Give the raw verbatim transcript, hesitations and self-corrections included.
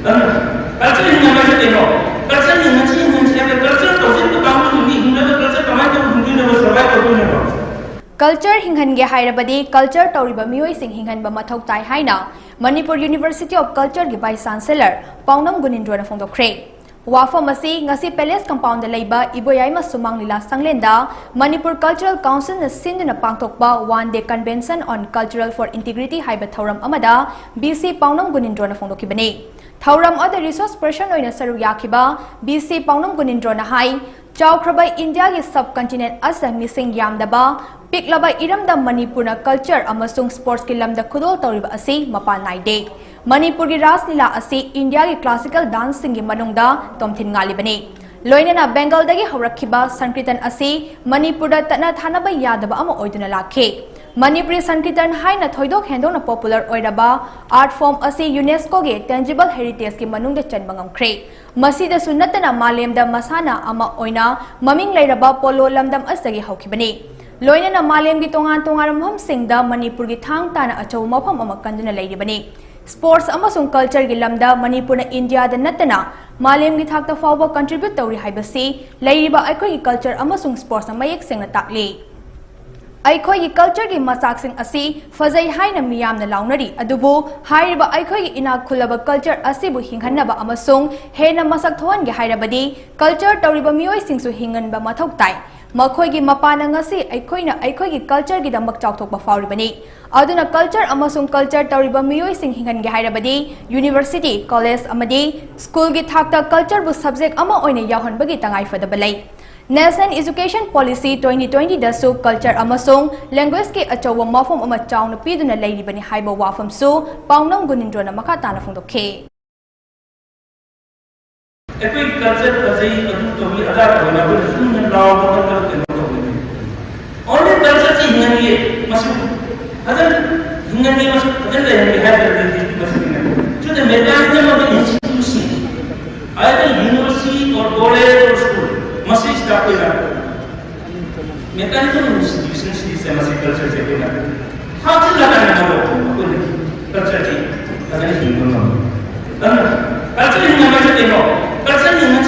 ꯑꯗꯨꯅ ꯀꯜꯆꯔ ꯍꯤꯡꯍꯟꯕꯁꯦ ꯀꯩꯅꯣ? ꯀꯜꯆꯔ ꯍꯤꯡꯍꯟꯁꯤ, ꯍꯤꯡꯍꯟꯁꯤ ꯍꯥꯏꯕ ꯀꯜꯆꯔ ꯇꯧꯁꯤꯟꯕ ꯀꯥꯡꯕꯨꯁꯤꯡꯗꯤ ꯍꯤꯡꯅꯕ ꯀꯜꯆꯔ ꯀꯃꯥꯏꯅ ꯇꯧꯔ ꯍꯤꯡꯗꯣꯏꯅꯣ? ꯁꯔꯚꯥꯏꯚ ꯇꯧꯗꯣꯏꯅꯣ? ꯀꯜꯆꯔ ꯍꯤꯡꯍꯟꯒꯦ ꯍꯥꯏꯔꯕꯗꯤ ꯀꯜꯆꯔ ꯇꯧꯔꯤꯕ ꯃꯤꯑꯣꯏꯁꯤꯡ ꯍꯤꯡꯍꯟꯕ ꯃꯊꯧ ꯇꯥꯏ ꯍꯥꯏꯅ ꯃꯅꯤꯄꯨꯔ ꯌꯨꯅꯤꯚꯔꯁꯤꯇꯤ ꯑꯣꯐ ꯀꯜꯆꯔꯒꯤ ꯚꯥꯏꯁ ꯆꯥꯟꯁꯦꯂꯔ ꯄꯥꯎꯅꯝ ꯒꯨꯅꯤꯟꯗ꯭ꯔꯣꯅ ꯐꯣꯡꯗꯣꯛꯈ꯭ꯔꯦ꯫ ꯋꯥꯐꯝ ꯑꯁꯤ ꯉꯁꯤ ꯄꯦꯂꯦꯁ ꯀꯝꯄꯥꯎꯟꯗ ꯂꯩꯕ ꯏꯕꯣꯌꯥꯏꯃ ꯁꯨꯃꯥꯡ ꯂꯤꯂꯥ ꯁꯪꯂꯦꯟꯗ ꯃꯅꯤꯄꯨꯔ ꯀꯜꯆꯔꯦꯜ ꯀꯥꯎꯟꯁꯤꯜꯅ ꯁꯤꯟꯗꯨꯅ ꯄꯥꯡꯊꯣꯛꯄ One Day Convention on Cultural for Integrity ꯍꯥꯏꯕ ꯊꯧꯔꯝ ꯑꯃꯗ ꯕꯤ ꯁꯤ ꯄꯥꯎꯅꯝ ꯒꯨꯅꯤꯟꯗ꯭ꯔꯣꯅ ꯐꯣꯡꯗꯣꯛꯈꯤꯕꯅꯤ꯫ ꯊꯧꯔꯝ ꯑꯗꯨꯗ ꯔꯤꯁꯣꯔꯁ ꯄꯔꯁꯟ ꯑꯣꯏꯅ ꯁꯔꯨꯛ ꯌꯥꯈꯤꯕ ꯕꯤ ꯁꯤ ꯄꯥꯎꯅꯝ ꯒꯨꯅꯤꯟꯗ꯭ꯔꯣꯅ ꯍꯥꯏ, ꯆꯥꯎꯈ꯭ꯔꯕ ꯏꯟꯗꯤꯌꯥꯒꯤ ꯁꯕ ꯀꯟꯇꯤꯅꯦꯟꯠ ꯑꯁꯤꯗ ꯃꯤꯁꯤꯡ ꯌꯥꯝꯗꯕ ꯄꯤꯛꯂꯕ ꯏꯔꯝꯗꯝ ꯃꯅꯤꯄꯨꯔꯅ ꯀꯜꯆꯔ ꯑꯃꯁꯨꯡ ꯁ꯭ꯄꯣꯔꯠꯁꯀꯤ ꯂꯝꯗ ꯈꯨꯗꯣꯜ ꯇꯧꯔꯤꯕ ꯑꯁꯤ ꯃꯄꯥꯟ ꯅꯥꯏꯗꯦ꯫ ꯃꯅꯤꯄꯨꯔꯒꯤ ꯔꯥꯁ ꯂꯤꯂꯥ ꯑꯁꯤ ꯏꯟꯗꯤꯌꯥꯒꯤ ꯀ꯭ꯂꯥꯁꯤꯀꯦꯜ ꯗꯥꯟꯁꯁꯤꯡꯒꯤ ꯃꯅꯨꯡꯗ ꯇꯣꯝꯊꯤꯟ ꯉꯥꯜꯂꯤꯕꯅꯤ꯫ ꯂꯣꯏꯅꯅ ꯕꯦꯡꯒꯜꯗꯒꯤ ꯍꯧꯔꯛꯈꯤꯕ ꯁꯪꯀ꯭ꯔꯤꯇꯟ ꯑꯁꯤ ꯃꯅꯤꯄꯨꯔꯗ ꯇꯠꯅ ꯊꯥꯅꯕ ꯌꯥꯗꯕ ꯑꯃ ꯑꯣꯏꯗꯨꯅ ꯂꯥꯛꯈꯤ꯫ ꯃꯅꯤꯄꯨꯔꯤ ꯁꯪꯀ꯭ꯔꯤꯇꯟ ꯍꯥꯏꯅ ꯊꯣꯏꯗꯣꯛ ꯍꯦꯟꯗꯣꯛꯅ ꯄꯣꯄꯨꯂꯔ ꯑꯣꯏꯔꯕ ꯑꯥꯔꯠ ꯐꯣꯔꯝ ꯑꯁꯤ ꯌꯨꯅꯦꯁꯀꯣꯒꯤ ꯇꯦꯟꯖꯤꯕꯜ ꯍꯦꯔꯤꯇꯦꯖꯀꯤ ꯃꯅꯨꯡꯗ ꯆꯟꯕ ꯉꯝꯈ꯭ꯔꯦ꯫ ꯃꯁꯤꯗꯁꯨ ꯅꯠꯇꯅ ꯃꯥꯂꯦꯝꯗ ꯃꯁꯥꯟꯅ ꯑꯃ ꯑꯣꯏꯅ ꯃꯃꯤꯡ ꯂꯩꯔꯕ ꯄꯣꯂꯣ ꯂꯝꯗꯝ ꯑꯁꯤꯗꯒꯤ ꯍꯧꯈꯤꯕꯅꯤ꯫ ꯂꯣꯏꯅꯅ ꯃꯥꯂꯦꯝꯒꯤ ꯇꯣꯉꯥꯟ ꯇꯣꯉꯥꯟꯕ ꯃꯐꯝꯁꯤꯡꯗ ꯃꯅꯤꯄꯨꯔꯒꯤ ꯊꯥꯡ ꯇꯥꯅ ꯑꯆꯧꯕ ꯃꯐꯝ ꯑꯃ ꯀꯟꯗꯨꯅ ꯂꯩꯔꯤꯕꯅꯤ꯫ ꯁ꯭ꯄꯣꯔꯠꯁ ꯑꯃꯁꯨꯡ ꯀꯜꯆꯔꯒꯤ ꯂꯝꯗ ꯃꯅꯤꯄꯨꯔꯅ ꯏꯟꯗꯤꯌꯥꯗ ꯅꯠꯇꯅ ꯃꯥꯂꯦꯝꯒꯤ ꯊꯥꯛꯇ ꯐꯥꯎꯕ ꯀꯟꯇ꯭ꯔꯤꯕ꯭ꯌꯨꯠ ꯇꯧꯔꯤ ꯍꯥꯏꯕꯁꯤ ꯂꯩꯔꯤꯕ ꯑꯩꯈꯣꯏꯒꯤ ꯀꯜꯆꯔ ꯑꯃꯁꯨꯡ ꯁ꯭ꯄꯣꯔꯠꯁꯅ ꯃꯌꯦꯛ ꯁꯦꯡꯅ ꯇꯥꯛꯂꯤ꯫ ꯑꯩꯈꯣꯏꯒꯤ ꯀꯜꯆꯔꯒꯤ ꯃꯆꯥꯛꯁꯤꯡ ꯑꯁꯤ ꯐꯖꯩ ꯍꯥꯏꯅ ꯃꯤꯌꯥꯝꯅ ꯂꯥꯎꯅꯔꯤ, ꯑꯗꯨꯕꯨ ꯍꯥꯏꯔꯤꯕ ꯑꯩꯈꯣꯏꯒꯤ ꯏꯅꯥꯛ ꯈꯨꯜꯂꯕ ꯀꯜꯆꯔ ꯑꯁꯤꯕꯨ ꯍꯤꯡꯍꯟꯅꯕ ꯑꯃꯁꯨꯡ ꯍꯦꯟꯅ ꯃꯁꯛ ꯊꯣꯛꯍꯟꯒꯦ ꯍꯥꯏꯔꯕꯗꯤ ꯀꯜꯆꯔ ꯇꯧꯔꯤꯕ ꯃꯤꯑꯣꯏꯁꯤꯡꯁꯨ ꯍꯤꯡꯍꯟꯕ ꯃꯊꯧ ꯇꯥꯏ꯫ ꯃꯈꯣꯏꯒꯤ ꯃꯄꯥꯟꯅ ꯉꯁꯤ ꯑꯩꯈꯣꯏꯅ ꯑꯩꯈꯣꯏꯒꯤ ꯀꯜꯆꯔꯒꯤꯗꯃꯛ ꯆꯥꯎꯊꯣꯛꯄ ꯐꯥꯎꯔꯤꯕꯅꯤ꯫ ꯑꯗꯨꯅ ꯀꯜꯆꯔ ꯑꯃꯁꯨꯡ ꯀꯜꯆꯔ ꯇꯧꯔꯤꯕ ꯃꯤꯑꯣꯏꯁꯤꯡ ꯍꯤꯡꯍꯟꯒꯦ ꯍꯥꯏꯔꯕꯗꯤ ꯌꯨꯅꯤꯚꯔꯁꯤꯇꯤ, ꯀꯣꯂꯦꯖ ꯑꯃꯗꯤ ꯁ꯭ꯀꯨꯜꯒꯤ ꯊꯥꯛꯇ ꯀꯜꯆꯔꯕꯨ ꯁꯕꯖꯦꯛ ꯑꯃ ꯑꯣꯏꯅ ꯌꯥꯎꯍꯟꯕꯒꯤ ꯇꯉꯥꯏꯐꯗꯕ ꯂꯩ꯫ National Education Policy twenty twenty ꯗꯁꯨ ꯀꯜꯆꯔ ꯑꯃꯁꯨꯡ ꯂꯦꯡꯒ꯭ꯋꯦꯖꯀꯤ ꯑꯆꯧꯕ ꯃꯐꯝ ꯑꯃ ꯆꯥꯎꯅ ꯄꯤꯗꯨꯅ ꯂꯩꯔꯤꯕꯅꯤ ꯍꯥꯏꯕ ꯋꯥꯐꯝꯁꯨ ꯄꯥꯎꯅꯝ ꯒꯨꯅꯤꯟꯗ꯭ꯔꯣꯅ ꯃꯈꯥ ꯇꯥꯅ ꯐꯣꯡꯗꯣꯛꯈꯤ꯫ ꯑꯩꯈꯣꯏꯒꯤ ꯀꯜꯆꯔ ꯐꯖꯩ, ꯑꯗꯨ ꯇꯧꯏ, ꯑꯗꯥ ꯇꯧꯏ, ꯑꯩꯈꯣꯏꯅ ꯁꯨꯝꯅ ꯂꯥꯎꯕ ꯈꯛꯇ ꯀꯩꯅꯣ ꯇꯧꯕꯅꯤ꯫ ꯑꯣꯟꯂꯤ ꯀꯜꯆꯔꯁꯤ ꯍꯤꯡꯍꯟꯒꯦ, ꯃꯁꯤ ꯐꯖꯅ ꯍꯤꯡꯍꯟꯒꯦ, ꯃꯁꯤ ꯐꯖꯅ ꯂꯩꯍꯟꯒꯦ ꯍꯥꯏꯔꯒꯗꯤ ꯃꯁꯤ ꯍꯤꯡꯍꯟꯒꯦ꯫ To the mechanism of the institution, either university or college or school, ꯃꯁꯤ ꯁꯤꯗ ꯑꯩꯈꯣꯏꯅ mechanism of institution ꯁꯤꯁꯦ ꯃꯁꯤ ꯀꯜꯆꯔꯁꯦ ꯑꯩꯈꯣꯏꯅ ꯍꯥꯞꯆꯤꯜꯂꯀꯥꯟꯗ ꯑꯩꯈꯣꯏꯅ ꯀꯜꯆꯔꯁꯤ ꯐꯖꯅ ꯍꯤꯡꯕ ꯉꯝꯃꯤ꯫ ꯑꯗꯨꯅ Culture ꯍꯤꯡꯅꯕ ꯍꯥꯏꯁꯦ ꯀꯩꯅꯣ? Culture ꯍꯤꯡꯅꯕ